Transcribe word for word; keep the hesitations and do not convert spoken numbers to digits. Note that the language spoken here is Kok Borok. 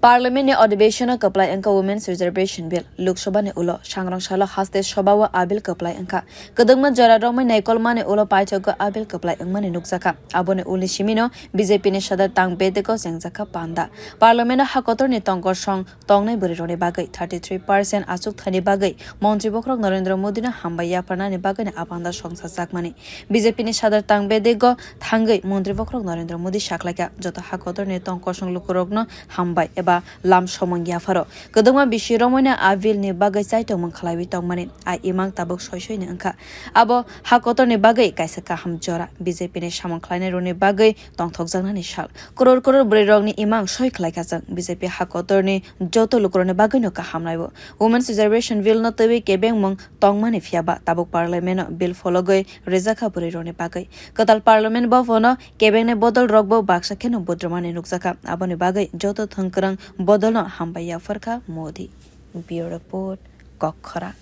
Parliament ni adhibeshon o kwplai wngkha Women's Reservation Bill. Lok Sabha ni ulo sangrong salo haste Sabha o a bill kwplai wngkha. Kwdwkma jora romwi naikolmani ulo paithago a bill kwplai wngmani nukjakha. Aboni ulni simino B J P ni sadar tang bedego chengjakha panda. Parliament o ha kotor ni tongkosong tongnai bwrwi rokni bagwi thirty three percent achuk thani bagwi montri bokhorok Narendra Modi no hambai yapharnani bagwi ni apanda songsa jakmani. B J P ni sadar tang bedego thangwi montri bokhorok Narendra Modi saklaikha joto ha kotor ni tongkosong lukurokno hambai eba lam somong yapharo. Kwdwkma bisi romwi no a bill ni bagwi chaitongmung khlaiwi tongmani a imang tabuk soi soi ni wngkha. Abo ha kotor ni bagwi kaisa kaham jora. B J P ni samung khlainai rokni bagwi tongthokjaknani sal. Koror koror bwrwi rokni imang soi khlaikha chwng. B J P ha kotorni joto lukurokni bagwino kaham naibo. Women's Reservation Bill no twiwi kebengmung tongmani phiyaba tabuk Parliament o bill phologwi rijakha bwrwi rokni bagwi. Kwtal Parliament bophono kebengnai bodol rokbo baksa kheno budrumani nukjakha. Aboni bagwi joto thwngkwrwng bodolno hambai yapharkha Modi. Bureau Report, Kokkhora.